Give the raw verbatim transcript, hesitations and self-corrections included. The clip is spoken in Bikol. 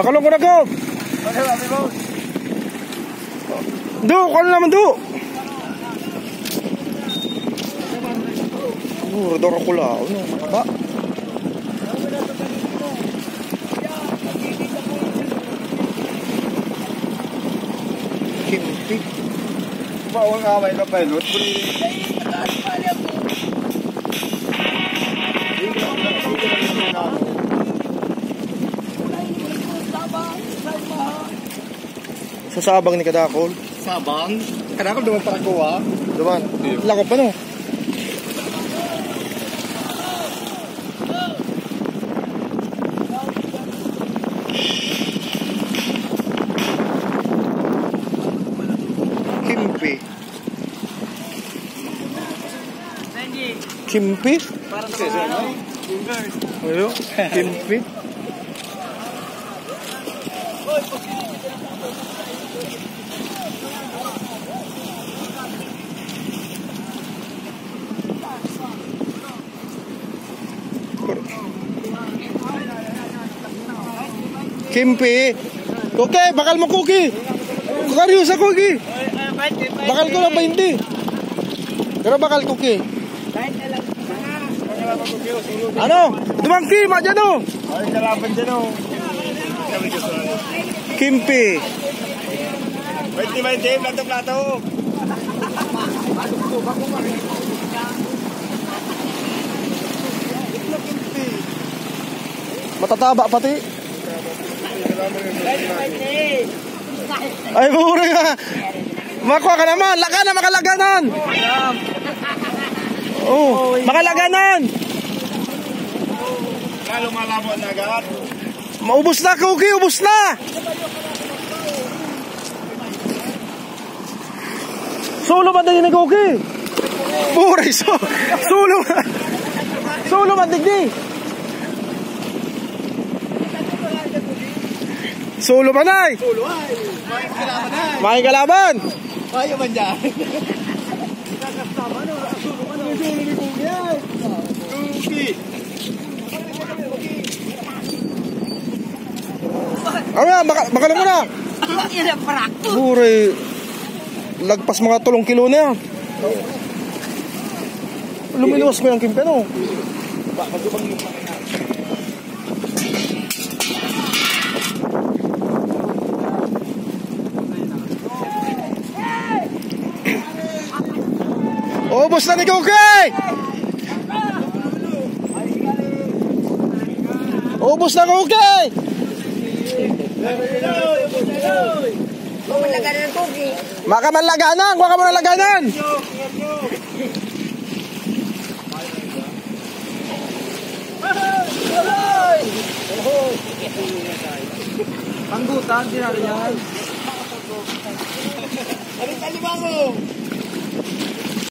Makalong ko na, Gob. Do, kano naman, do? Oh, radar ko lang. Ano, ba? Kimpi. Bawal nga may kapalot. Sa Sabang ni Kadakol. Sabang? Kadakol duman pa ako, ah. Duman. Iyo. Lakop pa, no? Kimpi. Kimpi? Ayo, kimpi. Kimpi. Kuki, bakal mo, Kuki. Karyo sa Kuki. Bakal ko lang baynte. Pero bakal, Kuki. Ano? Dumangki, ma dyan, oh. Ay, kalaban dyan, oh. Kimpi. Baynte, baynte, plato, plato. Matataba pati. Ay, puro nga. Makuha ka naman. Laka na, makalaganan. Oh, makalaganan. Lalo malabo na agad. Maubos na, Kuki, ubos na. Solo man digdi ni Kuki. Puray, so, solo. Solo man digdi. Solo man ay. Solo ay. May kalaban ay. May kalaban. Kaya man dyan. Solo man ay. Solo ni Kuki ay. Kuki. Ano yan? Baka, baka lang muna. Ang ina, brak. Pure. Lagpas mga tulong kilo na yan. Luminuwas ko yung kimpe, no? Ubos na ni Kuki! Ubos na, Kuki! Makamanlaganan, Kuki. Makamanlaganan! Kuha ka muna laganan! Panggutan, dinari yan. Ano sa limango?